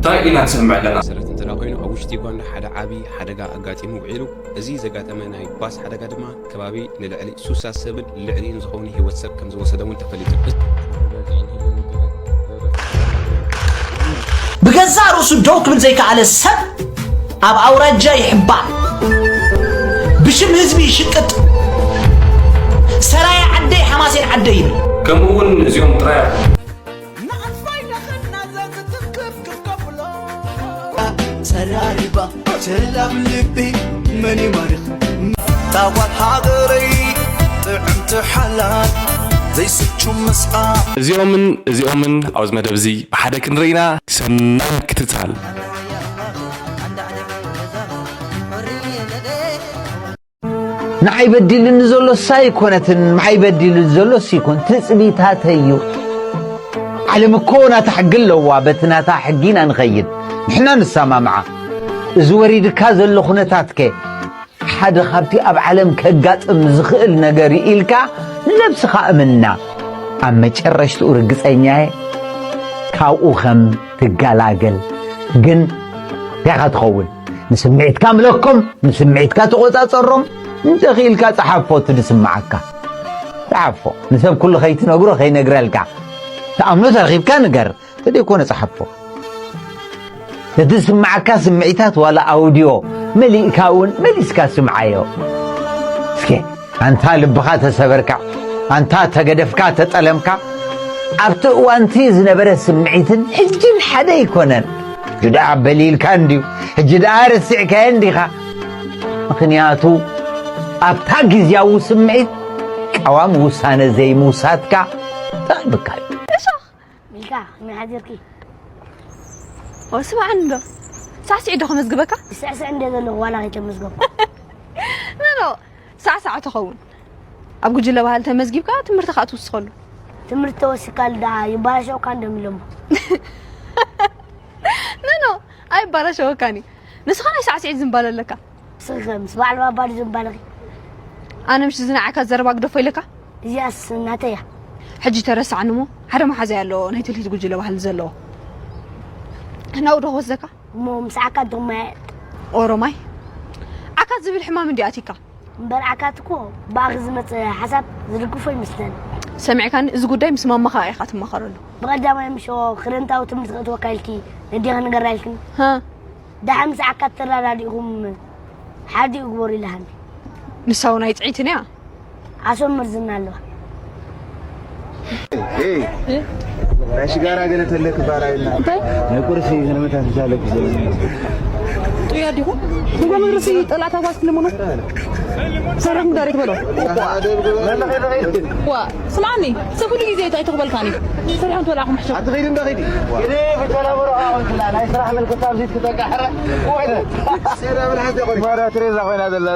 እንታይ ኢና ንሰምዕ ኣለና? መሰረት እንተ ኮይኑ ኣብ ውሽጢ ዩጋንዳ ሓደ ዓቢ ሓደጋ ኣጋጢሙ ውዒሉ። እዚ ዘጋጠመ ናይ ባስ ሓደጋ ድማ ከባቢ ንልዕሊ ሱሳ ሰብን ልዕሊኡን ዝኸውን ህይወት ሰብ ከም ዝወሰደ እውን ተፈሊጡ። ብገዛእ ርእሱ ደው ክብል ዘይከኣለ ሰብ ኣብ ኣውራጃ ይሕባእ። ብሽም ህዝቢ ይሽቅጥ። ሰራየ ዓደይ ሓማሴን ዓደይ ይብል። ከምኡ እውን እዚኦም ጥራይ ተራሪባ ተላብ ልቢ መን ይማርኽ ታዋት ሃገረይ ጥዕምቲ ሓላል ዘይስቹ ምስኣ እዚኦምን እዚኦምን ኣብዚ መደብ እዚ ብሓደ ክንርኢና ሰናይ ክትታል። ንዓይ በዲልኒ ዘሎ እሳ ኣይኮነትን፣ ንዓይ በዲሉ ዘሎ እሱ ይኮን፣ ትጽቢታተይ እዩ። ዓለም እኮ ናታ ሕጊ ኣለዋ፣ በቲ ናታ ሕጊ ኢና ንኸይድ፣ ንሕና ንሰማምዓ። እዚ ወሪድካ ዘሎ ኩነታትከ ሓደ ካብቲ ኣብ ዓለም ከጋጥም ዝኽእል ነገር እዩ ኢልካ ንነብስኻ እምና። ኣብ መጨረሽትኡ ርግጸኛየ ካብኡ ከም ትገላገል ግን እንታይ ኢኻ ትኸውን? ንስምዒትካ ምለኮም፣ ንስምዒትካ ተቖጻጸሮም፣ እንተኽኢልካ ጸሓፎ እቲ ዝስምዓካ። ጸሓፎ። ንሰብ ኩሉ ከይትነግሮ ከይነግረልካ። ትኣምኖ ተረኺብካ ንገር፣ ተደይኮነ ጸሓፎ። እቲ ዝስምዓካ ስምዒታት ዋላ ኣውድዮ መሊእካ እውን መሊስካ ስምዓዮ። እስከ ኣንታ ልብኻ ተሰበርካ፣ ኣንታ ተገደፍካ ተጠለምካ፣ ኣብቲ እዋንቲ ዝነበረ ስምዒትን ሕጅን ሓደ ኣይኮነን። ሕጂ ደኣ በሊልካ እንድዩ፣ ሕጂ ደኣ ረሲዕካዮ እንዲኻ። ምኽንያቱ ኣብታ ግዝያዊ ስምዒት ቀዋሚ ውሳነ ዘይምውሳድካ ተዕብካ እዩ። ሚልካ ከመይ ሓዲርኪ? ኦ ስማዕኒ እንዶ ሳዕስዒ ዶ ከመዝግበካ? ይስዕስዕ እንደ ዘለኹ ዋላ ከይተመዝገብኩ። ኖ ኖ ሳዕሳዕ ትኸውን። ኣብ ጉጅለ ባህሊ ተመዝጊብካ ትምህርቲ ከዓ ትውስኸሉ። ትምህርቲ ተወሲካሉ ደኣ ይባላሸወካ እንዶ ሚሎሞ። ኖ ኖ ኣይባላሸወካን እዩ። ንስኻ ናይ ሳዕስዒት ዝንባለ ኣለካ። ንስኺ ከ ምስ በዓል ባባ ድዩ ዝንባለኺ? ኣነ ምሽ ዝንዓካ ዘረባ ግደፎ ኢለካ? እዚኣስ ናተይ እያ። ሕጂ ተረሳዕኒ እሞ ሓደ መሓዛይ ኣሎ ናይ ትልሂት ጉጅለ ባህሊ ዘለዎ። ናብኡ ዶ ክወስደካ? እሞ ምስ ዓካት ዶ ማየጥ? ኦሮማይ? ዓካት ዝብል ሕማም እንዲ ኣቲካ? እምበር ዓካት እኮ ብኣኺ ዝመፀ ሓሳብ ዝድግፎ ይመስለኒ። ሰሚዕካኒ? እዚ ጉዳይ ምስ ማማኻ ኢኻ ትማኸረሉ። ብቐዳማይ ምሽ ክረምታዊ ትምህርቲ ከእትወካ ኢልኪ ነዲኺ ንገራ ኢልክኒ። ሃ? ደሓን ምስ ዓካት ተረዳዲእኹም ሓዲኡ ግበሩ ኢላሃኒ። ንሳ እውን ኣይጥዒትን እያ። ዓሶ መርዝና ኣለዋ። ናይ ሽጋራ ገለ ተለክ ባራይና ናይ ቁርሲ ገለመታት ዝሻለክ ጥያ ዲኹ ንጎ መግርሲ ጠላታ ኳስ ትልምኑ ሰረም ዳሪክ በሎ ዋ ስማኒ ሰብ ኩሉ ግዜ እንታይ ትቕበልካኒ ሰሪሖም ተላኹም ሕሸ ኣትኸይድ እንዳ ኸይዲ እኔ ብተለምሮ ኣሁን ስላ ናይ ስራሕ ምልክታ ኣብዚ ክትበቃሕረ ወይነ ሴራ ምን ሓንቲ ቆይ ማራ ትሬዛ ኮይና ዘላ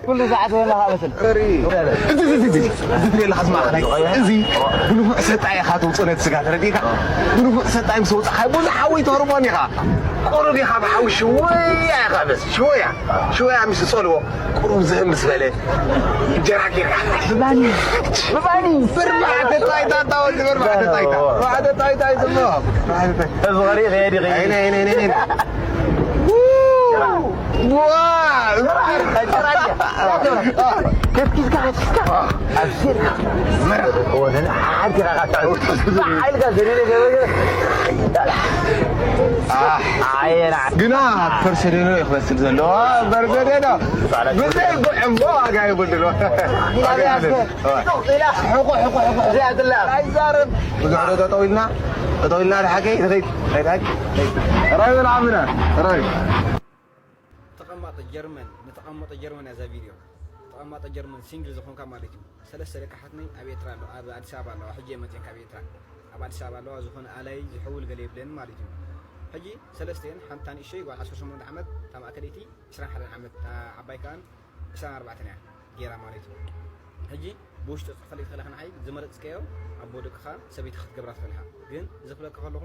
ኩሉ ሰዓት ወላ ኻበስል እዚ ትሪኦ ኣለኻ ዝማዕኸናይ እዚ ብንፉዕ ሰጣ ኢኻ ተውፅኦ ነቲ ስጋ ተረዲእካ ብንፉዕ ሰጣ ምስ ወፃኻ ብዙሕ ሓዊ ተህርሞን ኢኻ ቁሩብ ኢኻ ብሓዊ ሽወያ ኢኻ በስ ሽወያ ሽወያ ምስ ዝፀልዎ ቁሩብ ዝህም ምስ በለ እንጀራ ጌርካ ብባኒ ብባኒ ብርባዕተ ጣይታ እታወት ብርባዕተ ጣይታ ብርባዕተ ጣይታ ይፅልዎ ብርባዕተ ጣይታ እዚ ኸሪእ ኸየዲ ኸየዲ ግና ፐርሰደኖ እዩ ክመስል ዘለዎ ፐርሰደኖ ብዘይ ጉዕ እሞ ዋጋ የብሉን ብዙሕ ዶ ጠጠው ኢልና ጠጠው ኢልና ድሓቀይ ንኸይድ ራይ በልዓምና ራይ ተቐማጠ ጀርመን ንተቐመጠ ጀርመን እያ እዛ ቪድዮ። ተቐማጠ ጀርመን ሲንግል ዝኾንካ ማለት እዩ። ሰለስተ ደቂ ሓትነይ ኣብ ኤርትራ ኣለዋ፣ ኣብ ኣዲስ ኣበባ ኣለዋ። ሕጂ እየ መፅኤን ካብ ኤርትራ። ኣብ ኣዲስ ኣበባ ኣለዋ። ዝኾነ ኣለይ ዝሕውል ገለ የብለንን ማለት እዩ። ሕጂ ሰለስተ እየን፣ ሓንታ ንእሸይ ጓል ዓሰርተ ሸሞንተ ዓመት፣ እታ ማእከለይቲ ዕስራን ሓደን ዓመት፣ እታ ዓባይ ከኣ ዕስራን ኣርባዕተን እያ ገይራ ማለት እዩ። ሕጂ ብውሽጢ ክትፈልጥ ትኽእላ ንዓይ ዝመረፅካዮ ኣቦ ደቅኻ ሰበይትኻ ክትገብራ ትኽእል ኢኻ። ግን እዚ ክብለካ ከለኹ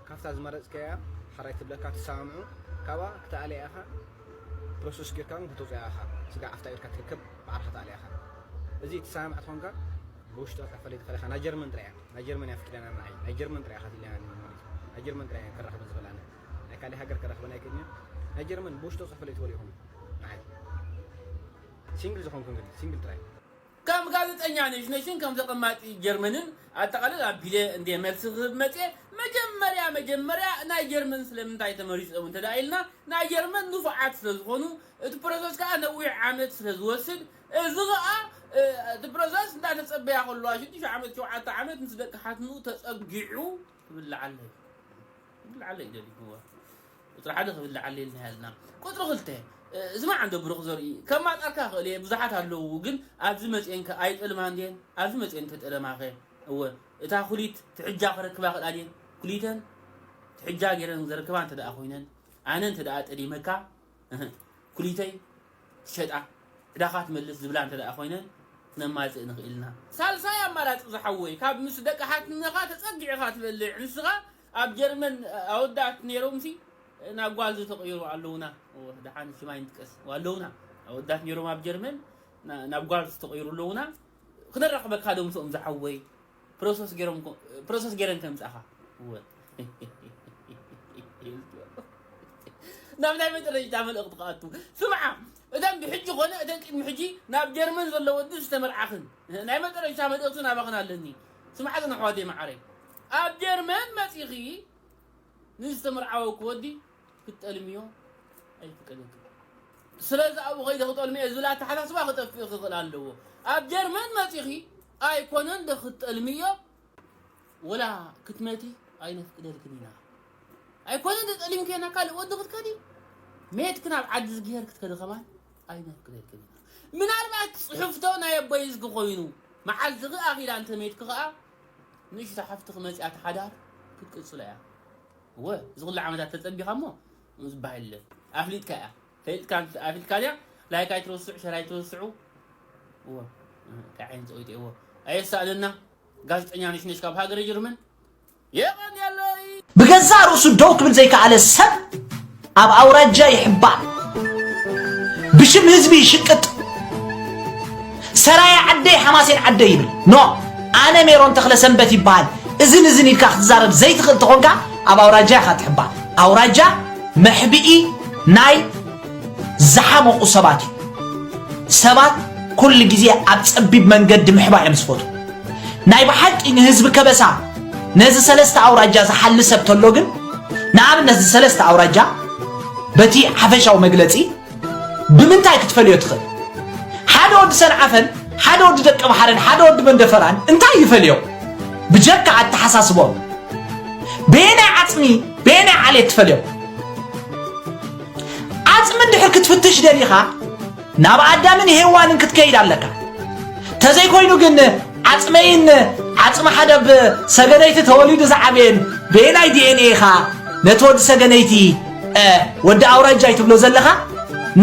ካብታ ዝመረፅካያ ሓራይ ትብለካ ትሰማምዑ ካብኣ ክትኣልያ ኢኻ ፕሮሰስ ጌርካ እውን ክተውፅኣ ኢኻ። ስጋዕ ኣፍታ ኢድካ ትርከብ ባዕልኻ ትኣልያ ኢኻ። እዚ ትሰማምዕ ትኾንካ ብውሽጢ ክትፈልጥ ትኽእል ኢኻ። ናይ ጀርመን ጥራይ እያ። ናይ ጀርመን እያ ፍቂዳና ንዓይ። ናይ ጀርመን ጥራይ ኢኻ ትብለና ማለት እዩ። ናይ ጀርመን ጥራይ ከራኽበን ዝኽእል ኣነ። ናይ ካልእ ሃገር ከራኽበን ኣይክእልን እየ። ናይ ጀርመን ብውሽጡ ጽሑፍለይ ትበሉ ኢኹም። ንዓይ ሲንግል ዝኾንኩም ግን ሲንግል ጥራይ። ከም ጋዜጠኛ ነሽነሽን ከም ተቐማጢ ጀርመንን ኣጠቓልል ኣቢለ እንደ መልሲ ክህብ መፅየ። መጀመርያ መጀመርያ ናይ ጀርመን ስለምንታይ ተመሪፆም እንተ ደኣ ኢልና፣ ናይ ጀርመን ንፉዓት ስለ ዝኾኑ፣ እቲ ፕሮሰስ ከዓ ነዊሕ ዓመት ስለ ዝወስድ፣ እዚ ከዓ እቲ ፕሮሰስ እንዳተፀበያ ከለዋ ሽዱሽተ ዓመት ሸውዓተ ዓመት ምስ ደቂ ሓትንኡ ተፀጊዑ ክብላዓለ እዩ። ክብላዓለ እዩ ደሊግዎ። ቁፅሪ ሓደ ክብላዓለ ኢልና ያልና። ቁፅሪ ክልተ፣ እዚ መዓ እንደ ብሩኽ ዘርኢ ከማጣርካ ክእል እየ፣ ብዙሓት ኣለዉ፣ ግን ኣብዚ መፅኤን ከ ኣይጠልማ እንድየን። ኣብዚ መፅኤን ተጠለማኸ እወ፣ እታ ኩሊት ትሕጃ ክረክባ ክእላ ድየን? ኩሊተን ትሕጃ ገይረን ዘረክባ እንተ ደኣ ኮይነን፣ ኣነ እንተ ደኣ ጠሊመካ፣ እህ፣ ኩሊተይ ትሸጣ፣ ዕዳኻ ትመልስ ዝብላ እንተ ደኣ ኮይነን፣ ክነማጽእ ንኽእል ኢና። ሳልሳይ ኣማራጺ ዝሓወይ፣ ካብ ምስ ደቂ ሓትነኻ ተጸጊዕኻ ትበልዕ፣ ንስኻ ኣብ ጀርመን ኣወዳት ነይሮምሲ ናብ ጓል ዝተቐይሩ ኣለውና። እወ፣ ደሓን ሽም ኣይንጥቀስ። ኣለውና። ኣወዳት ነይሮም ኣብ ጀርመን ና-፣ ናብ ጓል ዝተቐይሩ ኣለውና። ክነራኽበካ ዶ ምስኦም ዝሓወይ? ፕሮሰስ ገይሮም ኮ-፣ ፕሮሰስ ገይረን ከምጻኻ። እወ። ናብ ናይ መጨረሻ መልእኽቲ ክኣቱ። ስምዓ፣ እተን ብሕጂ ኮነ እተን ቅድሚ ሕጂ ናብ ጀርመን ዘሎ ወዲ ዝተመርዓኽን፣ ናይ መጨረሻ መልእኽቲ ናባኽን ኣለኒ። ስምዓ፣ እዘን ኣሕዋተይ መዓረይ። ኣብ ጀርመን መጺኺ ንዝተመርዓወኪ ወዲ ክትጠልምዮ ኣይፍቀደክን። ስለዚ ኣብኡ ከይደ ክጠልምዮ ዝብል ኣተሓሳስባ ክጠፍእ ክኽእል ኣለዎ። ኣብ ጀርመን መጺኺ ኣይኮነን ዶ ክትጠልምዮ፣ ወላ ክትመቲ ኣይነፍቅደልክን ኢና። ኣይኮነን ዶ ጠሊምክዮ ናብ ካልእ ወዲ ክትከዲ፣ ሜትክን ኣብ ዓዲ ዝግሄር ክትከዲ ከማን ኣይነፍቅደልክን ኢና። ምናልባት ጽሕፍቶ ናይ ኣቦይ ዝጊ ኮይኑ፣ መዓልቲ ክኣ ኣኺላ እንተ ሜትኪ ከኣ ንእሽቶ ሓፍትኺ መጺኣ እቲ ሓዳር ክትቅጽሎ እያ። እወ፣ እዚ ኩሉ ዓመታት ተጸቢኻ እሞ ዝበሃል የለን። ኣፍሊጥካ እያ። ፈሊጥካ ኣፍሊጥካ ድያ? ላይክ ኣይትረስዑ፣ ሸር ኣይትረስዑ። እወ፣ እንታይ ዓይነት ጸዊት እዎ። ኣየሳእነና። ጋዜጠኛ ነሽነሽ ካብ ሃገረ ጀርመን። የቐንየለይ። ብገዛእ ርእሱ ደው ክብል ዘይከኣለ ሰብ ኣብ ኣውራጃ ይሕባእ። ብሽም ህዝቢ ይሽቅጥ። ሰራየ ዓደይ ሓማሴን ዓደይ ይብል። ኖ፣ ኣነ ሜሮን ተኽለ ሰንበት ይበሃል። እዝን እዝን ኢልካ ክትዛረብ ዘይትኽእል ተኾንካ ኣብ ኣውራጃ ኢኻ ትሕባእ። ኣውራጃ መሕብኢ ናይ ዝሓመቑ ሰባት እዩ። ሰባት ኩሉ ግዜ ኣብ ጸቢብ መንገዲ ምሕባእ እዮም ዝፈትዉ። ናይ ብሓቂ ንህዝቢ ከበሳ ነዚ ሰለስተ ኣውራጃ ዝሓሊ ሰብ ተሎ ግን፣ ንኣብነት እዚ ሰለስተ ኣውራጃ በቲ ሓፈሻዊ መግለጺ ብምንታይ ክትፈልዮ ትኽእል? ሓደ ወዲ ሰንዓፈን፣ ሓደ ወዲ ደቀምሓረን፣ ሓደ ወዲ መንደፈራን እንታይ ይፈልዮም? ብጀካ ኣተሓሳስቦም። በየናይ ዓጽሚ፣ በየናይ ዓሌት ትፈልዮም? ዓጽሚ እንድሕር ክትፍትሽ ደሊኻ ናብ ኣዳምን ሄዋንን ክትከይድ ኣለካ። ተዘይኮይኑ ግን ዓጽመይን ዓጽሚ ሓደ ብ ሰገነይቲ ተወሊዱ ዝዓበየን በየናይ ዲኤንኤ ኢኻ ነቲ ወዲ ሰገነይቲ፣ እ፣ ወዲ ኣውራጃይ ትብሎ ዘለኻ፣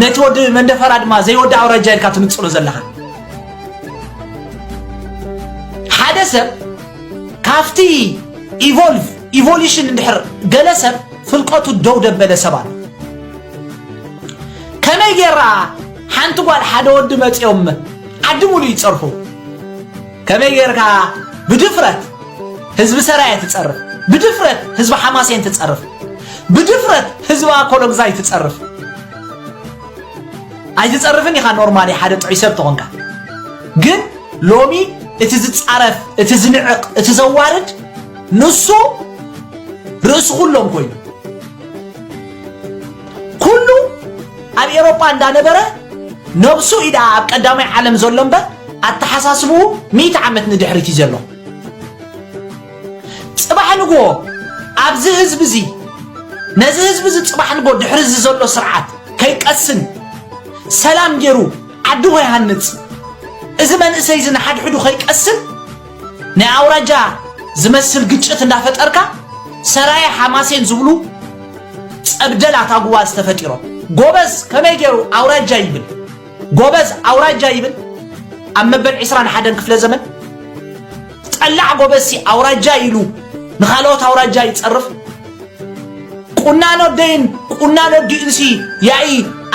ነቲ ወዲ መንደፈራ ድማ ዘይወዲ ኣውራጃይ ኢልካ ትንጽሎ ዘለኻ? ሓደ ሰብ ካብቲ ኢቮልቭ፣ ኢቮሉሽን እንድሕር ገለ ሰብ ፍልቀቱ ደው ደበለ ሰብ ኣሎ። ከመይ ጌራ ሓንቲ ጓል ሓደ ወዲ መጺኦም ዓዲ ሙሉእ ይጸርፉ? ከመይ ጌርካ ብድፍረት ህዝቢ ሰራየ ትጸርፍ? ብድፍረት ህዝቢ ሓማሴን ትጸርፍ? ብድፍረት ህዝቢ ኣኮሎግዛይ ትጸርፍ? ኣይትጸርፍን ኢኻ ኖርማሊ ሓደ ጥዑይ ሰብ ተኾንካ። ግን ሎሚ እቲ ዝጻረፍ፣ እቲ ዝንዕቕ፣ እቲ ዘዋርድ ንሱ ርእሲ ኩሎም ኮይኑ። ኩሉ ኣብ ኤሮጳ እንዳነበረ ነብሱ ኢዳ ኣብ ቀዳማይ ዓለም ዘሎ እምበር ኣተሓሳስብኡ ሚእቲ ዓመት ንድሕሪት እዩ ዘሎ። ጽባሕ ንግሆ ኣብዚ ህዝቢ እዚ፣ ነዚ ህዝቢ እዚ ጽባሕ ንግሆ ድሕሪ እዚ ዘሎ ስርዓት ከይቀስን፣ ሰላም ገይሩ ዓዱ ከይሃንጽ፣ እዚ መንእሰይ እዚ ንሓድሕዱ ከይቀስን፣ ናይ ኣውራጃ ዝመስል ግጭት እንዳፈጠርካ፣ ሰራየ ሓማሴን ዝብሉ ጸብደላት ኣጉባዝ ተፈጢሮም። ጎበዝ ከመይ ገይሩ ኣውራጃ ይብል? ጎበዝ ኣውራጃ ይብል? ኣብ መበል ዕስራን ሓደን ክፍለ ዘመን ጠላዕ ጎበዝሲ ኣውራጃ ኢሉ ንኻልኦት ኣውራጃ ይጸርፍ። ቁናኖ ኣደይን ቁናኖ ኣዲኡንሲ ያኢ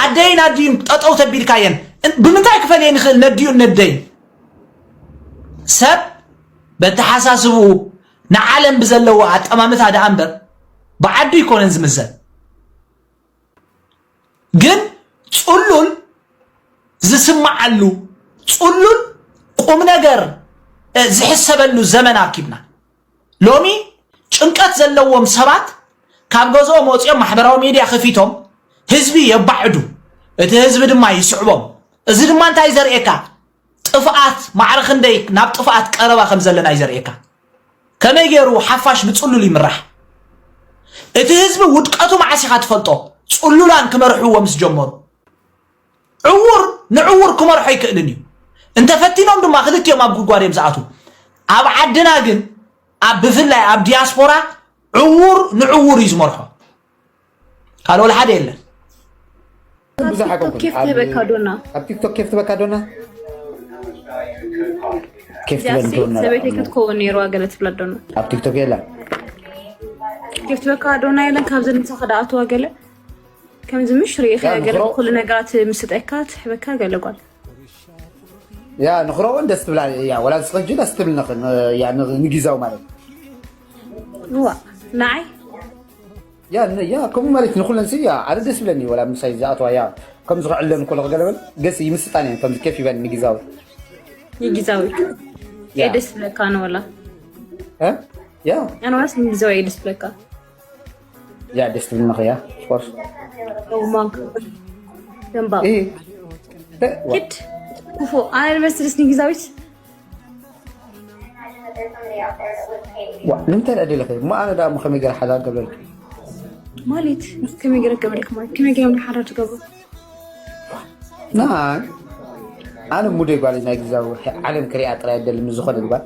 ኣደይን ኣዲኡን ጠጠው ተቢልካየን። እን-፣ ብምንታይ ክፈልየን ይኽእል ነዲኡን ነደይን? ሰብ በተሓሳስብኡ ንዓለም ብዘለዎ ኣጠማምታ ደኣ እምበር ብዓዱ ኣይኮነን ዝምዘን። ግን ጽሉል ዝስምዓሉ፣ ጽሉል ቁም ነገር ዝሕሰበሉ ዘመን ኣርኪብና። ሎሚ ጭንቀት ዘለዎም ሰባት ካብ ገዝኦም ወፂኦም ማሕበራዊ ሚድያ ከፊቶም ህዝቢ የባዕዱ፣ እቲ ህዝቢ ድማ ይስዕቦም። እዚ ድማ እንታይ ዘርእየካ? ጥፍኣት ማዕረ ክንደይ ናብ ጥፍኣት ቀረባ ከም ዘለና እዩ ዘርእየካ። ከመይ ገይሩ ሓፋሽ ብፅሉል ይምራሕ? እቲ ህዝቢ ውድቀቱ መዓስ ኢኻ ትፈልጦ? ፅሉላን ክመርሕዎ ምስ ጀመሩ። ዕዉር ንዕዉር ክመርሖ ኣይክእልን እዩ። እንተፈቲኖም ድማ ክልቲኦም ኣብ ጉድጓድ እዮም ዝኣትዉ። ኣብ ዓድና ግን ኣብ ብፍላይ ኣብ ዲያስፖራ ዕዉር ንዕዉር እዩ ዝመርሖ። ካልእ ወላ ሓደ የለን። ብዙሕ ኣይኮንኩን። ኬፍ ኣብ ትህበካ ዶና? ኣብ ቲክቶክ ኬፍ ትበካ ዶና? ኬፍ እዚኣ ትበል ሲ ዶና? ሰበይቲ ክትከውን ነይርዋ ገለ ትብላ ዶና? ኣብ ቲክቶክ የላ። ኬፍ ትበካ ዶና የለን? ካብዚ ንሳ ከደኣትዋ ገለ ከምዚ ምሽ ርኢኻ ያ ገለ ንኽሮ- ኩሉ ነገራት ምስጠካ ትሕበካ ገለ ጓል። ያ ንኽሮ እውን ደስ ትብላ። ያ ወላ ዝኸጂ ደስ ትብል ንኽን ያ ን- ንጊዛው ማለት። ዋ ንዓይ ያ ን- ያ ከምኡ ማለት ንኹለን ሲ ያ ኣነ ደስ ብለኒ ወላ ምሳይ ዝኣትዋ ያ ከም ዝኽዕለን ኮሎ ገለበል ገስ ይምስጣን እየን ከም ኬፍ ይበል ንጊዛው። ንጊዛዊ ያ። የደስ ብለካ ንወላ እ? ያ ኣነ ዋስ ንጊዛዊ የደስ ብለካ። ያ ደስ ትብል ንኽያ ስፖርት ማንክ ደንባ እ? እ? ዋ- ኪድ ክፉ ኣነ መስልስ ንጊዛዊት ዋ ንምንታይ ደኣ ደለኸ እሞ ኣነ ደኣ እሞ ከመይ ገይረ ሓዳር ገብረልኪ? ማለት ከመይ ገይረ ገብረልኪ ማለት ከመይ ገይረ ሓዳር ትገብሩ? ናይ ኣነ ሙደይ ጓል ናይ ግዛዊ ዓለም ክሪኣ ጥራይ ደሊ ምስ ዝኾነ ጓል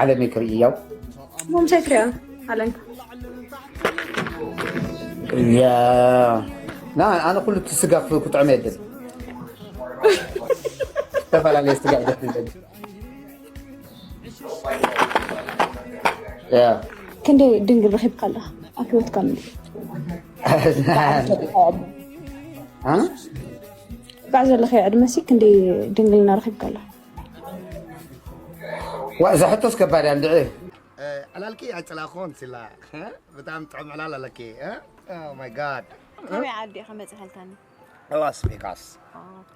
ዓለመይ ክርኢ ያው እሞ ምሳይ ትሪኣ ኣለንካ ያ ና ኣነ ኩሉ እቲ ስጋ ክጥዕመ የደል ዝተፈላለየ ስጋ ይደል ያ ክንደይ ድንግል ረኺብካ ኣለኻ ኣብ ህይወትካ ምንዲ ባዕ ዘለኸ ዕድመሲ ክንደይ ድንግልና ረኺብካ ኣለኻ ዋ እዛ ሕቶስ ከባድ እያ እንድዒ ዕላልኪ ኣይፀላእኩን ሲላ ብጣዕሚ ጥዑም ዕላል ኣለኪ my god ካበይ ዓዲ ኢኻ መፂኻ ኢልካኒ ላስ ቬጋስ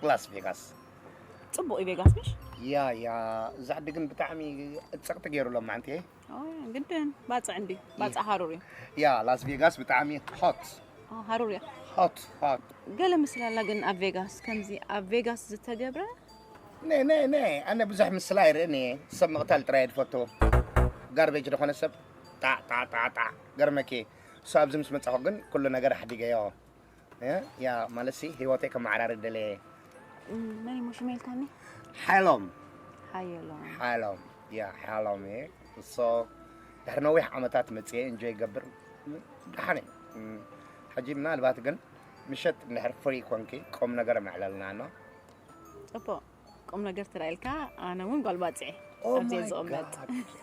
ላስ ቬጋስ ፅቡቕ እዩ ቬጋስ ምሽ ያ ያ እዛ ዓዲ ግን ብጣዕሚ ፀቕጢ ገይሩ ሎም ማዓንቲ ግድን ባፅዕ እንዲ ባፅዕ ሃሩር እዩ ያ ላስ ቬጋስ ብጣዕሚ ሆት ሃሩር እያ ሆት ሆት ገለ ምስላላ ግን ኣብ ቬጋስ ከምዚ ኣብ ቬጋስ ዝተገብረ ነ ነ ነ ኣነ ብዙሕ ምስላ ኣይርእን እየ ሰብ ምቕታል ጥራይ ድፈቱ ጋርቤጅ ዝኾነ ሰብ ጣዕ ጣዕ ጣዕ ጣዕ ገርመኪ እሱ ኣብዚ ምስ መጻኹ ግን ኩሉ ነገር ኣሕዲገዮ ያ ማለት ሲ ህይወተይ ከመዓራሪ ደለየ መን ይሞ ሽመ ኢልካኒ ሓሎም ሓየሎም ሓሎም ያ ሓሎም እየ እሶ ድሕሪ ነዊሕ ዓመታት መፅየ እንጆ ይገብር ደሓነ ሕጂ ምናልባት ግን ምሸት እንድሕር ፍሪ ኮንኪ ቁም ነገር መዕለልና ኖ ፅቡቅ ቁም ነገር ትራኢልካ ኣነ እውን ጓል ባፅዒ ኣብዚ ዝቕመጥ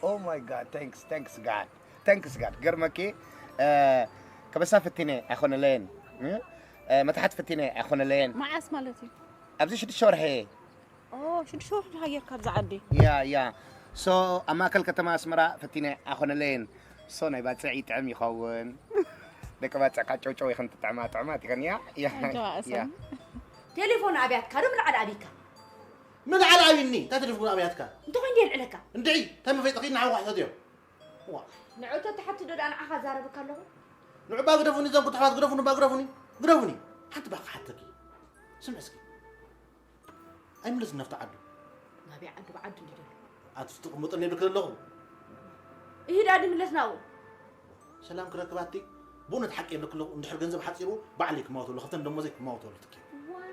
oh my god thanks thanks god thanks god ገርመኪ ከበሳ ፍቲነ ኣይኮነለየን መታሕት ፍቲነ ኣይኮነለየን መዓስ ማለት እዩ ኣብዚ ሽዱሽተ ወርሒ ሽዱሽተ ወርሒ ሃየር ካብዚ ዓዲ ያ ያ ሶ ኣብ ማእከል ከተማ ኣስመራ ፈቲነ ኣይኮነለየን ሶ ናይ ባፅዕ ይጥዕም ይኸውን ደቂ ባፅዕ ካብ ጨውጨው ይኽን ትጥዕማ ጥዕማት ይኽን ያ ያ ያ ቴሌፎን ኣብያትካ ዶ ምልዓል ኣብይካ ምልዓል ኣብይኒ እንታይ ተደፍኩ ኣብያትካ እንተኾይ እንዲ የልዕለካ እንድዒ እንታይ መፈይጠኺ ንዓኹ ክሕተት እዮም ንዑ ተተሓትዶ ደኣ ንዓኻ ዛረበካ ኣለኹ ንዑባ ግደፉኒ እዞም ክትሕዋት ግደፉኒ እባ ግደፉኒ ግደፉኒ ሓንቲ ባካ ሓተኪ ስምዕ እስኪ ኣይምለስን ናብቲ ዓዱ ናበይ ዓዱ ብዓዱ እንዲ ደሎ ኣቲ ትቕምጠኒ የብልክ ዘለኹ ይሂድ ኣዲ ምለስ ናብኡ ሰላም ክረክብ ኣቲ ብእውነት ሓቂ የብልክ ኣለኹ እንድሕር ገንዘብ ሓፂሩ ባዕለይ ክማወተሉ ከፍተን ደሞዘይ ክማወተሉ ትኪ ዋይ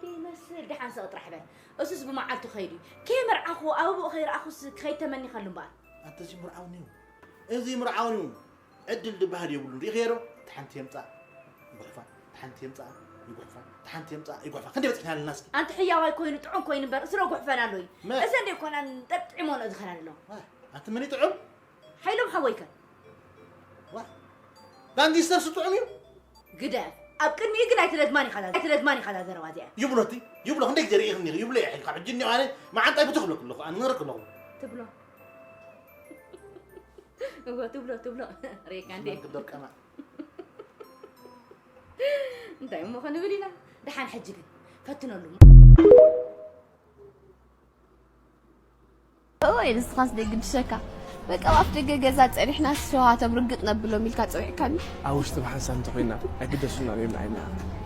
ደይመስል ደሓን ስቕ ጥራሕ በል እሱስ ብመዓልቱ ከይዱ እዩ ከይመርዓኹ ኣበብኡ ከይረኣኹስ ክኸይድ ተመኒኻሉ እምበኣር ኣቲ እዚ ምርዓውን እዩ እዚ ምርዓውን እዩ ዕድል ዝበሃል የብሉን ርኢኽዮ ዶ? እቲ ሓንቲ የምፅኣ ይጉሕፋ፣ እቲ ሓንቲ የምፅኣ ይጉሕፋ፣ እቲ ሓንቲ የምፅኣ ይጉሕፋ። ክንደይ በፂሕና ኣለና እስኪ? ኣንቲ ሕያዋይ ኮይኑ ጥዑም ኮይኑ እምበር እሱ ዶ ጉሕፈና ኣሎ እዩ? መ- እዘን ዶ ይኮናን ጠጥዒሞንኦ ዝኸዳ ዘለዋ? ዋ፣ ኣንቲ መን እዩ ጥዑም? ሓይሎም ሓወይ ከ? ዋ፣ ጋንጊስተር ሱ ጥዑም እዩ? ግደፍ ኣብ ቅድሚኡ ግን ኣይትደግማን ኢኻ እዛ- ኣይትደግማን ኢኻ እዛ ዘረባ እዚኣ። ይብሎ እቲ፣ ይብሎ ክንደይ ግዜ ርኢኽኒ ኢኺ? ይብሎ እየ ካብ ሕጂ እኒኦ ኣነ መዓንጣይ ብትኽ ብለኩ ኣለኹ፣ ኣነ ነረክ ኣለኹ። ትብሎ እወ ትብሎ ትብሎ ርኢካ እንዴ? ሽመል ክደርቀማ። እንታይ እሞ ክንብል ኢና? ደሓን ሕጂ ግን ፈትነሉ። እወ፣ ንስኻስ ደይ ግድሸካ። በቃ ኣብ ኣፍ ደገ ገዛ ጸኒሕና ሸውሃቶም ርግጥ ነብሎም ኢልካ ጸዊዕካኒ። ኣብ ውሽጢ ብሓንሳብ እንተኾይና ኣይግደሱና እዮም ንዓይና።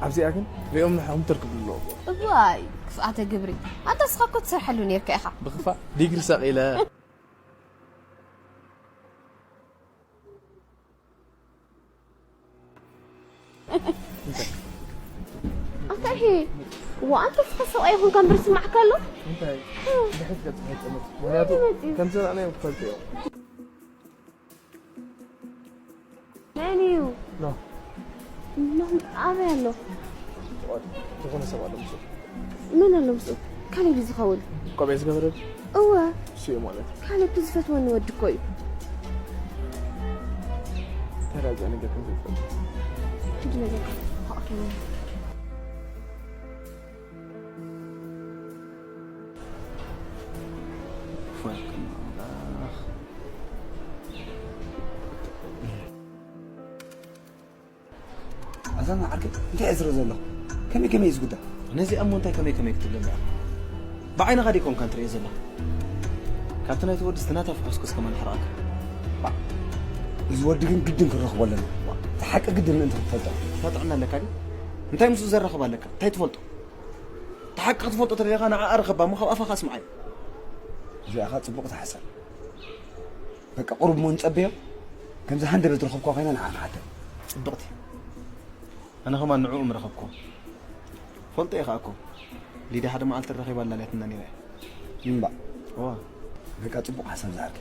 ኣብዚኣ ግን ሪኦም ንሕኹም ትርክብ ኣለዎ። እዋይ፣ ክፍኣተ ግብሪ። ኣንታ ንስኻ እኮ ትሰርሐሉ ኔርካ ኢኻ። ብኽፋእ ዲግሪ ሰቒለ። እንታይ? ኣታ ይሄ፣ ዋ፣ ኣንተ እስኻ ሰብኣይ ይኹንካ እምበር ስማዕካ ኣሎ። እንታይ? ድሕሪት ገጽ ከይጠመት። ምኽንያቱ እንታይ መጺኡ? ከምዚ ንዓና እዮም ክፈልጡ እዮም። መን እዩ? ኖ። ኖ፣ ኣበይ ኣሎ? ዝኾነ ሰብ ኣሎ ምስኡ። መን ኣሎ ምስኡ? ካሌብ እዩ ዝኸውን። ቆቢዕ ዝገበረ ድዩ? እወ። እሱ እዩ ማለት እዩ። ካሌብ ዝፈትወኒ ወዲ እኮ እዩ። ተራጃ ነገር ከም ዘይፈልጥ። ሕጂ ነገር ኦኬ። ክፉ ያክል ነው አምላኽ። ኣዛና ዓርከይ፣ እንታይ እየ ዝርኢ ዘለኹ? ከመይ ከመይ እዩ ዝጉዳይ? ነዚ እሞ እንታይ ከመይ ከመይ ክትብለኒ ኢኻ? ብዓይንኻ ዲኮንካ እንትርእዮ ዘለኹ? ካብቲ ናይቲ ወዲ ዝተናታፍ ኮስኮስ ከማን ሕራቕካ። ባ፣ እዚ ወዲ ግን ግድን ክንረኽቦ ኣለና። እቲ ሓቂ ግድን ምእንቲ ክትፈልጦ። እታ ጥዕና ኣለካ ድዩ? እንታይ ምስኡ ዘራኽብ ኣለካ? እንታይ ትፈልጦ? እቲ ሓቂ ክትፈልጦ ተደሊኻ ንዓኣ ርኸባ እሞ ካብ ኣፋኻ ኣስምዓዮ። እዚኣ ኸኣ ጽቡቕ ተሓሳብ። በቃ ቁሩብ እሞ ንጸበዮ። ከምዚ ሃንደበት ረኸብኳ ኮይና ንዓኣ ንሓተን። ጽብቕቲ። ኣነ ኸማን ንዕኡ ምረኸብኩ። ፈልጦ እየ ኸኣ እኮ። ሊድያ ሓደ መዓልቲ ረኺባ ኣላልያትና ነይራ እያ። እምባእ። እዋ። በቃ ጽቡቕ ሓሳብ ዝሃብኪ።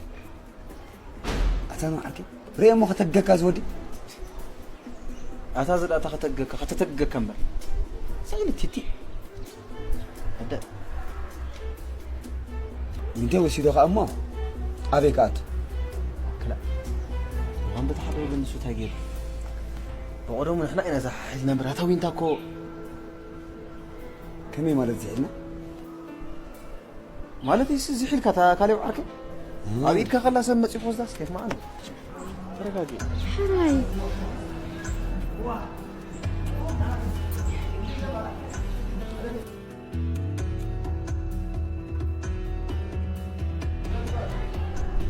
ኣታ ንዓርኪ ርእየ እሞ ከተግገካ ዝወዲ። ኣታ እዚ ደኣ እታ ከተግገካ፣ ከተተግገካ እምበር። ሰእሊ ቲቲ። ኣደ። እንተ ወሲዶ ኸኣ እሞ ኣበይ ክኣቱ? ክላ። እዋን በቲ ሓደ ወገን ንሱ እንታይ ገይሩ? ብቐደሙ ንሕና ኢና ዝሓሒዝና እምበር፣ ኣታ ዊንታ እኮ። ከመይ ማለት ዝሒዝና? ማለት እዩ፣ እዚ ሒልካ፣ እታ ካሌብ ዓርከይ? እም። ኣብ ኢድካ ከላ ሰብ መጺኡ ክወስዳስ ከየት መዓል? ተረጋጊ። ሕራይ።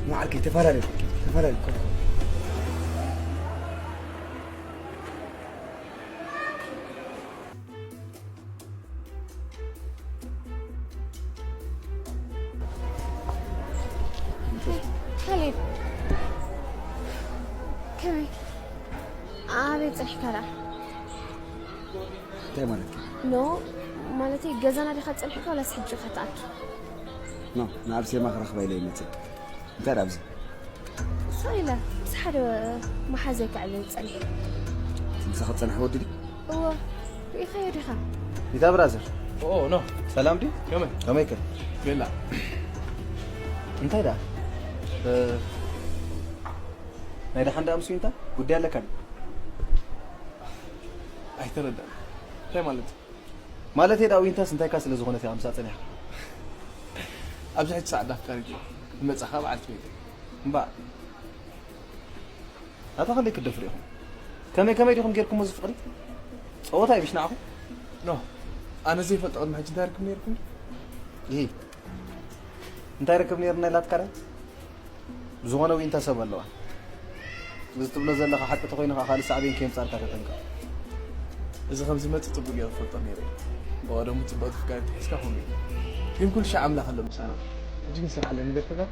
ንዓርከይ ተፈላለዩ፣ ተፈላለዩ። ካሌብ፣ ከመይ? ኣበይ ጸኒሕካ ደኣ? እንታይ ማለትኪ? ኖ፣ ማለተይ ገዛና ዲኻ ጸኒሕካ ዋላስ ሕጂ ኢኻ ትኣቱ? ኖ፣ ንኣርሴማ ክረኽባ ኢለ ይመጽእ። እንታይ ደኣ ኣብዚ? እሱ ኢለ ምስ ሓደ መሓዘይ ክዕልል ጸኒሐ። እቲ ምሳኺ ዝጸንሐ ወዲ ድዩ? እወ፣ ርኢኻዮ ዲኻ? ቢታ ብራዘር። ኦ፣ ኖ። ሰላም ድዩ? ከመይ? ከመይ ከ? ቤላ። እንታይ ደኣ? እ፣ ናይ ደሓን ደኣ ምስ ዊንታ ጉዳይ ኣለካ ድዩ? ኣይተረዳእን። እንታይ ማለት እዩ? ማለተይ ደኣ ዊንታስ እንታይካ ስለ ዝኾነት እያ ምሳኣ ጸኒሓ። ኣብዚ ሕጂ ሰዓት ዳፍቃሪት እያ። ክመጻኻ በዓልቲ ቤተይ። እምበኣር። ኣታ ክንደይ ክትደፍሩ ኢኹም? ከመይ ከመይ ዲኹም ጌርኩሞ እዚ ፍቕሪ? ጸወታ እዩ ምሽ ንዓኹም? ኖ፣ ኣነ ዘይፈልጦ ቅድሚ ሕጂ እንታይ ርክብ ነይርኩም? ይሄ እንታይ ርክብ ነይርና ኢላትካ ድያ? ዝኾነ ዊንታ ሰብ ኣለዋ። እዚ ትብሎ ዘለኻ ሓቂ ተኾይኑ ኸዓ ካልእ ሳዕቤን ከየምጻልካ ተጠንቀቕ። እዚ ከም ዝመጽእ ጽቡቕ ገይረ እፈልጦ ነይረ እየ። ብቐደሙ ጽብቕቲ ፍቃሪት ሒዝካ ከምኡ ኢሉ። ግን ኩሉ ሻዕ ኣምላኽ ኣሎ ምሳና። ሕጂ ግን ስራሕ ኣለኒ፣ ቤት ፈቃር።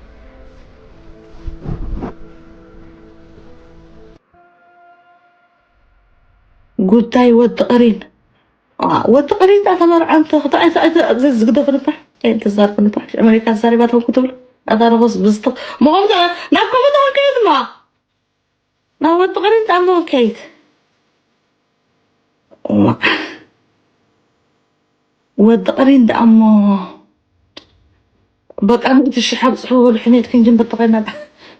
ጉዳይ ወዲ ቅሪን። ዋ፣ ወዲ ቅሪን ዳ ተመርዖ እንተ ክተ-፣ ኣይተ-፣ ኣይተ-፣ ዘ-፣ ዝግደፉ ንፋሕ፣ ኣይተዛርፉ ንፋሕ። ኣመሪካ ተዛሪባቶም ክትብሉ፣ ኣታ ንኹስ ብዝተ-፣ መቐምጠ-፣ ናብ ከምኡ ተወከየት እሞ። ናብ ወዲ ቅሪን ዳ እሞ ወከይት። ዋ። ወዲ ቅሪን ዳ እሞ። በቃ፣ ሚእቲ ሽሕ ኣብ ጽሑፍ ወደ ሕሜት ክንጅን በተኸና።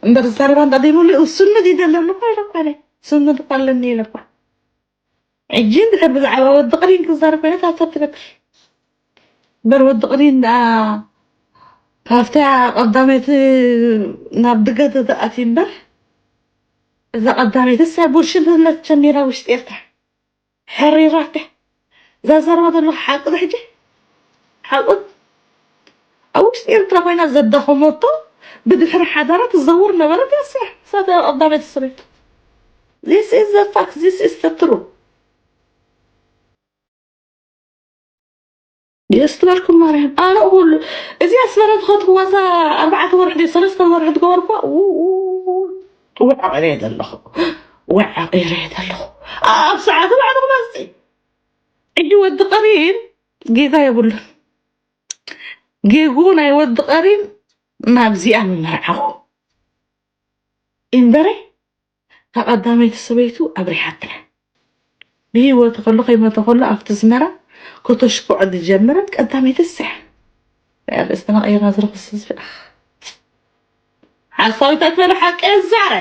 እምበር ዝዛረባ እንዳ ዘይብሉ፣ እሱነት ይደለሉ እኮ ኢለ እኮ ኣነ። እሱነት እኮ ኣለኒ ኢለ እኮ። ሕጂ እንድሕር ብዛዕባ ወዲ ቅሪን ክዛረብ ኮይነ፣ ታብታ ትበል። እምበር ወዲ ቅሪን ደኣ ካብታ ቀዳመይቲ ናብ ድገት ተኣትዩ እምበር፣ እዛ ቀዳመይትስ ቡልሽነት ጀሚራ ውሽጢ ኤርትራ። ሕሪራካ። እዛ ዘረባ ዘለኹ ሓቂ ዶ ሕጂ? ሓቁ ኣብ ውሽጢ ኤርትራ ኮይና ዘዳኸመቶ ብድሕሪ ሓዳራ ትዘውር ነበረት እያ። እሳ እታ ቀዳመይቲ ሰበይቱ። This is the fact, this is the truth. የስትበልኩም ማርያም፣ ኣነ ኩሉ እዚ ኣስመራ ዝኸድኩዋ እዛ ኣርባዕተ ወርሒ ድዩ ሰለስተ ወርሒ ትገበርኩዋ። ውዕ ቀይረ ዘለኹ፣ ውዕ ቀይረ ዘለኹ። ኣብ ሰዓቱ ባዕሉ ክመጽእ። ሕጂ ወዲ ቀሪን ጌጋ የብሉን። ጌጉ ናይ ወዲ ቀሪን ናብዚኣ ምመርዓኹ። እምበረ፣ እታ ቀዳመይቲ ሰበይቱ ኣብሪሓትና። ብህይወቱ ከሎ ከይሞተ ከሎ ኣብቲ ኣስመራ ከተሽክዖ ዝጀመረት ቀዳመይቲ እሳ እያ። ርእስና ቀይርና ዝረኽስ ህዝቢ፣ ኣኽ። ሓሳዊት ኣይትበል፣ ሓቂ እዛረ።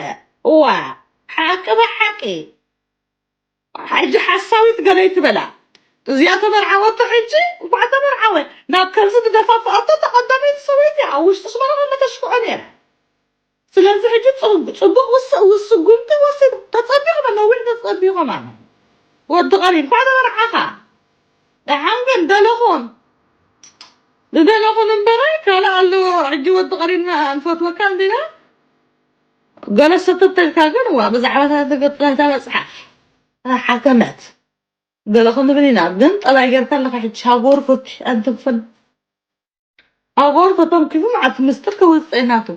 እዋ፣ ሓቂ ብሓቂ። ሕጂ ሓሳዊት ገለ ይትበላ። እዚኣ ተመርዓወቶ፣ ሕጂ እንኳዕ ተመርዓወ። ናብ ከምዚ ዝደፋፍኣቶ እታ ቀዳመይቲ ሰበይቲ ኣብ ውሽጢ ኣስመራ ከሎ ተሽክዖ ነይራ። ስለዚ ሕጂ ጽ-፣ ጽቡቕ ውስ-፣ ውስጉምቲ ወሲዱ። ተጸቢኹም፣ ነዊሕ ተጸቢኹም ኣነ። ወዲ ቀሪን፣ እንኳዕ ተመርዓኻ። ደሓን ግን ደለኹም። ንደለኹም እምበረ ካልእ ኣለዎ። ሕጂ ወዲ ቀሪን ንፈትወካ እንዲና። ገለ ሰተት ተልካ ግን፣ ዋ፣ ብዛዕባ እታ ተገ-፣ እታ መጽሓፍ፣ እታ ሓከመት። ገለ ክንብል ኢና፣ ግን ጠላይ ጌርካ ኣለኻ ሕጂ። ሃገሩ ፈትሽ፣ ኣንተ ክፈል-፣ ሃገሩ ተተንኪፉ መዓት ምስጢር ከወጽእ ናቱ።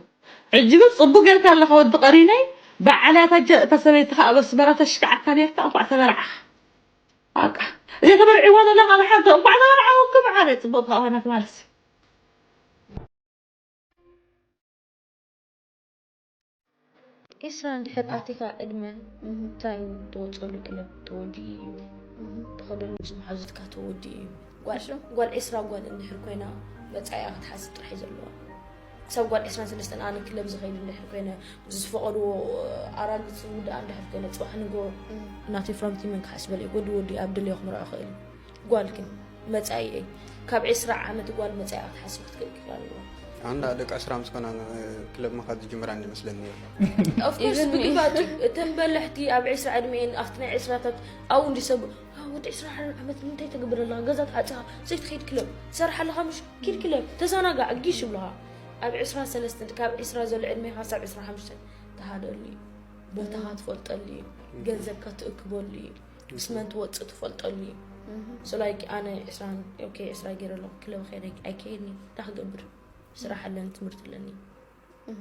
ሕጂ ግን ጽቡቅ ጌርካ ኣለኻ ወዲ ቀሪነይ። በዓል እያ እታ ጀ-፣ እታ ሰበይትኻ ኣብ ኣስመራ ተሽክዓካ ኔርካ፣ እንኳዕ ተመርዓኻ። በቃ። እዚኣ ተመርዒዋ ዘለኻ ብሓቂ እንኳዕ ተመርዓወኩም፣ መዓረይ፣ ጽቡቅ ከኣ ኾነ ትማልስ። ዒስራ እንድሕር ኣቲኻ ዕድመ፣ እንታይ ትወጸሉ ክለብ ተወዲኡ እዩ። ትኸደሉ ምስ መሓዙትካ ተወዲኡ እዩ። ጓል፣ እሺ። ጓል ዒስራ ጓል እንድሕር ኮይና፣ መጻኢኣ ክትሓስብ ጥራሕ እዩ ዘለዋ። ክሳብ ጓል ዒስራን ሰለስተን ኣነ ክለብ ዝኸይድ እንድሕር ኮይነ፣ ዝፈቐድዎ ኣራግጽ ውድኣ እንድሕር ኮይነ፣ ጽባሕ ንግሆ እም። ናተይ ፍራምቲ መን ክሓስበለይ፣ ወዲ ወዲ ኣብ ደለዮ ክምርዖ ክእል እዩ። ጓል ግን መጻኢኤይ፣ ካብ ዒስራ ዓመት ጓል መጻኢኣ ክትሓስብ ክትክእል ክእል ኣለዋ። ኣንዳ ደቂ ዒስራ ምስ ኮና፣ እ፣ ክለብ ምኻድ ዝጅምራ እንዲ መስለኒ ነይሩ። Of course፣ even me። ብግባጭ እተን በላሕቲ ኣብ ዒስራ ዕድሜኤን ኣብቲ ናይ ዒስራታት ኣብኡ እንዲ ሰብ፣ "ዋ፣ ወዲ ዒስራ ዓመት ንምንታይ ተግብር ኣለኻ? ገዛ ትዓጽኻ፣ ዘይትኸይድ ክለብ፣ ትሰርሕ ኣለኻ ምሽ? ኪድ ክለብ፣ ተዘናጋዕ፣ ጊሽ" ይብልኻ። ኣብ ዒስራ ሰለስተ፣ ካብ ዒስራ ዘሎ ዕድሜኻ ክሳብ ዒስራ ሓሙሽተ ተሃደሉ እዩ። ቦታኻ ትፈልጠሉ እዩ። ገንዘብካ ትእክበሉ እዩ። ምስ መን ትወጽእ ትፈልጠሉ እዩ። እህ። So like ኣነ ዒስራ፣ ኦኬ፣ ዒስራ ገይረ ኣለኹ፣ ክለብ ከይደ ኣይከይድን እየ። እንታይ ክገብር? ስራሕ ኣለኒ፣ ትምህርቲ ኣለኒ። እህ።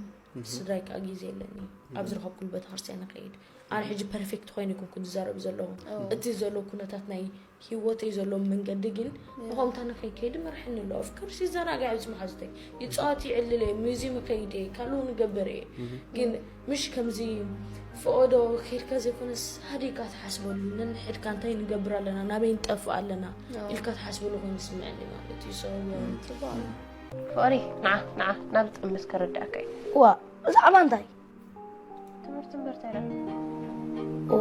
ስድራይ ከኣ ግዜ ኣለኒ። ኣብ ዝረኸብኩሉ ቤተክርስትያን እኸይድ። ኣነ ሕጂ ፐርፌክት ኮይነ ኣይኮንኩን ዝዛረብ ዘለኹ። ኦ። እቲ ዘሎ ኩነታት ናይ ህይወተይ ዘሎ መንገዲ ግን ያ። ብኸምታ ንኸይከይድ መርሐኒ ኣሎ። Of course ይዘናጋዕ ምስ መሓዙተይ። ይጻወት ይዕልል እየ፣ ሙዚየም እኸይድ እየ፣ ካልኡ ንገብር እየ። እህ። ግን ምሽ ከምዚ ፈቐዶ ከይድካ ዘይኮነስ ሃዲእካ ትሓስበሉ፣ ነንሕድካ እንታይ ንገብር ኣለና፣ ናበይ ንጠፍእ ኣለና ኣዎ። ኢልካ ትሓስበሉ ኮይኑ ይስምዐኒ ማለት እዩ። So፣ እም፣ ጽቡቕ። ፍቕሪ፣ ንዓ፣ ንዓ፣ ናብ ዝጠምስ ከረድኣካ እዩ። እዋ፣ ብዛዕባ እንታይ? ትምህርቲ እምበር እንታይ ደኣ? ኦ፣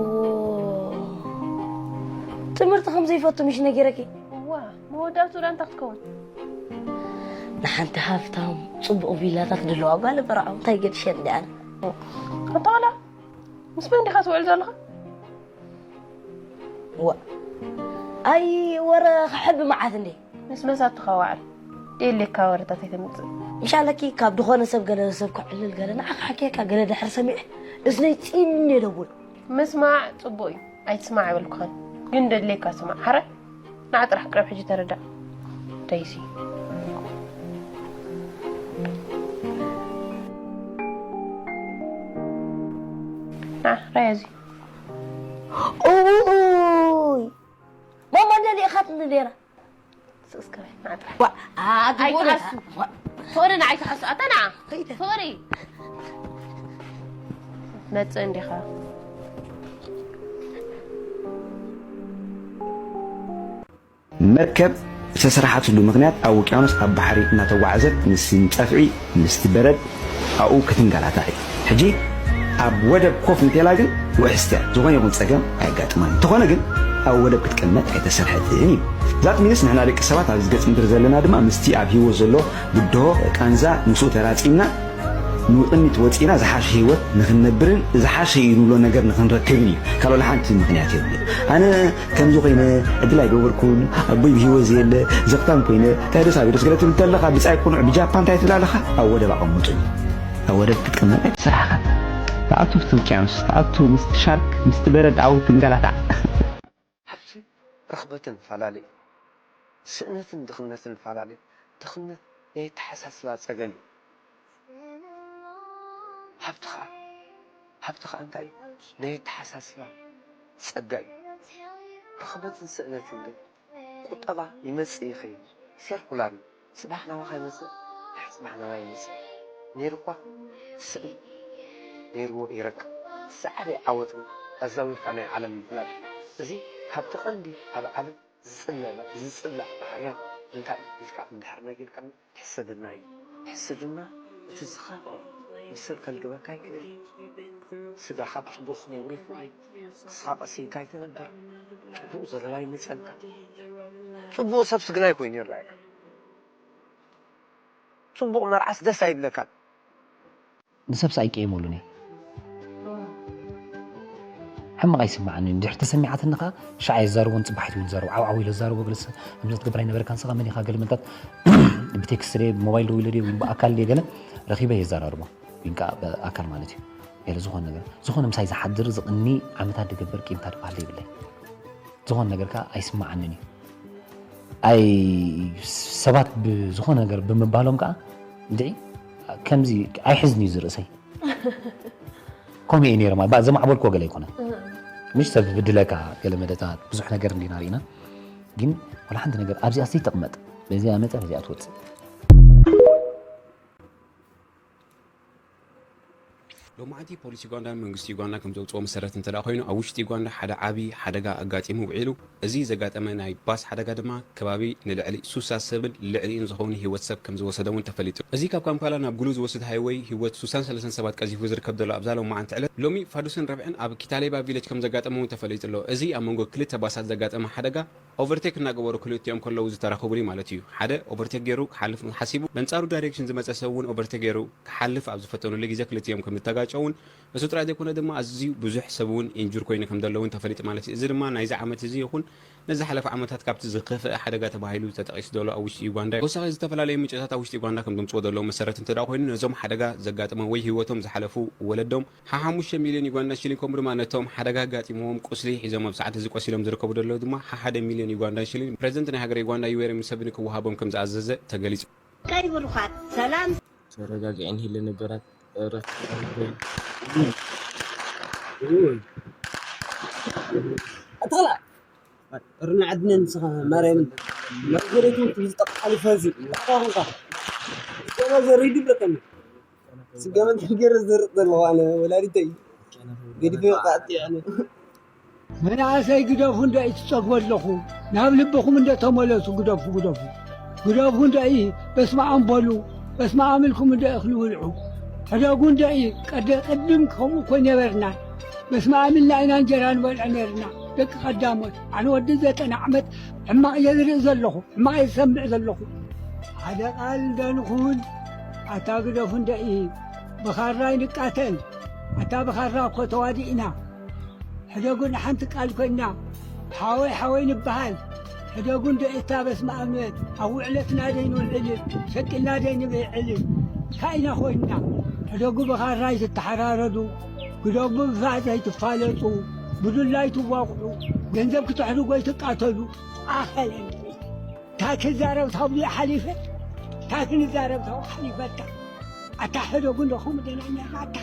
ትምህርቲ ከም ዘይፈቱ ምሽ ነጊረኪ? እዋ፣ መወዳእትኡ ደኣ እንታይ ክትከውን? ንሓንቲ ሃፍታም፣ ጽቡቕ ቪላታት ዘለዋ ጓል እምበር ዓው እንታይ ገድሸኒ ኣነ? ኣታ ዋላ ምስ መን ዲኻ ትውዕል ዘለኻ? ዋ። ኣይ፣ ወረ ክሕቢ መዓት እንዴ? ምስ መሳቱኻ ዋዕል። ደየሌካ ወረታት ኣይተምጽእ። ምሻለኪ ካብ ድኾነ ሰብ ገለ ሰብ ክዕልል ገለ ንዓኻ ሓኪየካ ገለ ድሕር ሰሚዐ እዝነይ ጺን እየ ደውል። ምስማዕ ጽቡቕ እዩ። ኣይትስማዕ ኣይበልኩኻን። ግን ደድልየካ ስማዕ። ሓራይ? ንዓ ጥራሕ ቅረብ ሕጂ ተረዳእ። ደይሲ። ንዓ ራያ እዚ። ኡይ! ማማ እንደ ሊእኻት እንደ ኔራ። ስቕ እስከ በል፣ ንዓ ጥራሕ። ዋ፣ ኣቲ ኣይትሓሱ። ዋ። ፍቕሪ ንዓ ኣይትሓሱ። ኣታ ንዓ። ከይተ። ፍቕሪ። መጽእ እንዲኻ። መርከብ ዝተሰርሓትሉ ምኽንያት ኣብ ውቅያኖስ ኣብ ባሕሪ እናተጓዓዘት ምስቲ ጸፍዒ ምስቲ በረድ ኣብኡ ክትንገላታዕ እዩ። ሕጂ ኣብ ወደብ ኮፍ እንቴላ ግን ውሕስቲ እያ። ዝኾነ ይኹን ጸገም ኣየጋጥማን። እንተኾነ ግን ኣብ ወደብ ክትቅመጥ ኣይተሰርሐትን እዩ። That means ንሕና ደቂ ሰባት ኣብዚ ገጽ ምድሪ ዘለና ድማ ምስቲ ኣብ ህይወት ዘሎ ብድሆ፣ ቃንዛ ምስኡ ተራጺምና ንቕድሚት ወፂና ዝሓሸ ህይወት ንኽንነብርን ዝሓሸ እዩ ንብሎ ነገር ንኽንረክብን እዩ። ካልኦ ሓንቲ ምኽንያት የብሉ። ኣነ ከምዚ ኮይነ ዕድል ኣይገበርኩን፣ ኣቦይ ብህይወት ዘየለ፣ ዘኽታም ኮይነ፣ እንታይ ደስ ኣቢሉ ስግረ ትብል ዘለኻ፣ ብጻይ ቁኑዕ ብጃፓን እንታይ ትብል ኣለኻ? ኣብ ወደብ ኣቐምጡኒ። ኣብ ወደብ ክትቅመጥ ስራሕኻ። ተኣቱ ኣብቲ ውቅያኖስ፣ ተኣቱ ምስቲ ሻርክ፣ ምስቲ በረድ ኣብኡ ትንገላታዕ። ሃብትን ርኽበትን ፈላለዩ። ስእነትን ድኽነትን ፈላለዩ። ድኽነት ናይ ኣተሓሳስባ ጸገም እዩ። ሃብቲ ኸኣ፣ ሃብቲ ኸኣ እንታይ እዩ? ናይ ኣተሓሳስባ ጸጋ እዩ። ርኽበትን ስእነትን ግን ቁጠባ ይመጽእ ይኸይድ፣ ሴርኩላር እዩ። ጽባሕ ናባኻ ይመጽእ፣ ድሕሪ ጽባሕ ናባይ ይመጽእ። ነይሩ እኳ ስእን ነይርዎ ይረክብ። ዝዓበየ ዓወት እውን ኣዛዊርካ ናይ ዓለም ምፍላጥ እዩ። እዚ ካብቲ ቀንዲ ኣብ ዓለም ዝጽለ-፣ ዝጽላእ ባህርያት እንታይ እዩ ኢልካ እንድሕር ነጊርካኒ፣ ሕስድና እዩ። ሕስድና እቲ ዝኸፍኦ ንሰብ ከልግበካ ይክእል እዩ። ስጋኻ ብጽቡቕ ክነብር ይኽእል እዩ። ንስኻ ቀሲንካ ኣይትነብር። ጽቡቕ ዘለዋ ይመጸልካ። ጽቡቕ ሰብሲ ግናይ ኮይኑ ይረኣየካ። ጽቡቕ መርዓስ ደስ ኣይብለካን። ንሰብሲ ኣይቅየመሉን እየ። ሕማቕ ኣይስምዓንን እዩ። እንድሕር ተሰሚዓትኒ ከኣ ሻዕ የዛርቦን ጽባሒት እውን ይዛረቦ። ዓው ዓው ኢለ ዝዛረቦ ገለስ እምነት ትገብር ኣይነበረካን ንስኻ መን ኢኻ ገለ መልታት ብቴክስት ድየ ብሞባይል ደዊለ ድየ ወይ ብኣካል ድየ ገለ ረኺበ የዛራርቦ። ግን ከኣ ብኣካል ማለት እዩ። ገለ ዝኾነ ነገር፣ ዝኾነ ምሳይ ዝሓድር ዝቕኒ ዓመታት ድገብር ቂምታ ድበሃል የብለይ። ዝኾነ ነገር ከኣ ኣይስምዓንን እዩ። ኣይ ሰባት ብዝኾነ ነገር ብምባሎም ከኣ እንድዒ ከምዚ ኣይሕዝን እዩ ዝርእሰይ። ከምኡ እየ ነይረ ማለት፣ ባ-፣ ዘማዕበልክዎ ገለ ኣይኮነን። ምሽ ሰብ ብድለካ ገለ መደታት ብዙሕ ነገር እንዲና ርኢና። ግን ወላ ሓንቲ ነገር ኣብዚኣ ዘይተቕመጥ፣ በዚኣ መጸ፣ በዚኣ ትወጽእ። ሎማዓንቲ ፖሊስ ዩጋንዳን መንግስቲ ዩጋንዳ ከም ዘውፅኦ መሰረት እንተ ደኣ ኮይኑ፣ ኣብ ውሽጢ ዩጋንዳ ሓደ ዓቢ ሓደጋ ኣጋጢሙ ውዒሉ። እዚ ዘጋጠመ ናይ ባስ ሓደጋ ድማ ከባቢ ንልዕሊ ሱሳ ሰብን ልዕሊኡን ዝኸውን ህይወት ሰብ ከም ዝወሰደ እውን ተፈሊጡ። እዚ ካብ ካምፓላ ናብ ጉሉ ዝወስድ ሃይወይ ህይወት ሱሳን ሰለስተን ሰባት ቀዚፉ ዝርከብ ዘሎ ኣብዛ ሎማዓንቲ ዕለት፣ ሎሚ ፋዱስን ረብዕን ኣብ ኪታሌባ ቪለጅ ከም ዘጋጠመ እውን ተፈሊጡ ኣሎ። እዚ ኣብ መንጎ ክልተ ባሳት ዘጋጠመ ሓደጋ ኦቨርቴክ እናገበሩ ክልቲኦም ከለዉ ዝተራኸቡሉ ማለት እዩ። ሓደ ኦቨርቴክ ገይሩ ክሓልፍ ሓሲቡ፣ በንጻሩ ዳይሬክሽን ዝመጸ ሰብ እውን ኦቨርቴክ ገይሩ ክሓልፍ ኣብ ዝፈተኑሉ ግዜ ክልቲኦም ከም ዝተጋጨውን፣ እሱ ጥራይ ዘይኮነ ድማ ኣዝዩ ብዙሕ ሰብ እውን ኢንጁር ኮይኑ ከም ዘለውን ተፈሊጡ ማለት እዩ። እዚ ድማ ናይዚ ዓመት እዚ ይኹን ነዚ ዝሓለፈ ዓመታት ካብቲ ዝኸፍአ ሓደጋ ተባሂሉ ተጠቒሱ ዘሎ ኣብ ውሽጢ ዩጋንዳ እዩ። ብተወሳኺ ዝተፈላለዩ ምንጭታት ኣብ ውሽጢ ዩጋንዳ ከም ዘምጽዎ ዘለዉ መሰረት እንተ ደኣ ኮይኑ፣ ነዞም ሓደጋ ዘጋጠመ ወይ ህይወቶም ዝሓለፉ ወለዶም ሓሓሙሽተ ሚልዮን ዩጋንዳ ሽሊንግ ከምኡ ድማ ነቶም ሓደጋ ኣጋጢምዎም ቁስሊ ሒዞም ኣብ ሰዓት እዚ ቆሲሎም ዝርከቡ ዘለዉ ድማ ሓሓደ ሚልዮን ዩጋንዳ ሽሊንግ ፕሬዚደንት ናይ ሃገረ ዩጋንዳ ዩዌሪ ሙሰቪኒ ክወሃቦም ከም ዝኣዘዘ ተገሊጹ። ከይብሉኻት ሰላም። ተረጋግዐን ሂለ ነገራት እረ፣ ኣትኽላ። እርና ዓድነ ንስኻ ማርያምን ናብ ጎረቤት ትብል ዝጠቕዓሉ ፈዚ። ኣታ ኹንካ። ስገመ ዘሪዱ ብለከኒ። ስገመ ገይረ ዝዘርቕ ዘለኹ ኣነ ወላዲተይ። ገዲፈ ቃጥዕ ኣነ። መናእሰይ ግደፉ እንዶ እዩ ትጸግቡ ኣለኹ። ናብ ልብኹም እንዶ ተመለሱ፣ ግደፉ፣ ግደፉ። ግደፉ እንዶ እዩ፣ በስመ ኣብ በሉ። በስመ ኣብ ኢልኩም እንዶ እኽሊ ብልዑ። ሕደጉ እንዶ እዩ፣ ቀደ-፣ ቅድም ከምኡ እኮ ነበርና። በስመ ኣብ ኢልና ኢና እንጀራ ንበልዕ ነርና። ደቂ ቀዳሞት፣ ኣነ ወዲ ዘጠና ዓመት ሕማቕ እየ ዝርኢ ዘለኹ፣ ሕማቕ እየ ዝሰምዕ ዘለኹ። ሓደ ቃል እንዶ ንኹን፣ ኣታ ግደፉ እንዶ እዩ፣ ብኻራ ይንቃተል። ኣታ ብኻራ እኮ ተዋዲእና። ሕደጉ ንሓንቲ ቃል ኮይና፣ ሓወይ ሓወይ ንበሃል። ሕደጉ እንዶ እታ በስመ ኣብ ንበል። ኣብ ውዕለትና ደይ ንውዕል፣ ሸቂልና ደይ ንብዕል። እንታይ ኢና ኮይንና? ሕደጉ ብኻራ ኣይትተሓራረዱ፣ ግደጉ ብፋእ ዘይትፋለጡ፣ ብዱላ ኣይትዋቕዑ፣ ገንዘብ ክትሕድጉ ኣይትቃተሉ። ኣኸለን። እንታይ ክዛረብ ታብሉ ሓሊፈ? እንታይ ክንዛረብ ታብኡ ሓሊፈታ? ኣታ ሕደጉ እንዶ ከምኡ ደና እኒኣኻ ኣታ።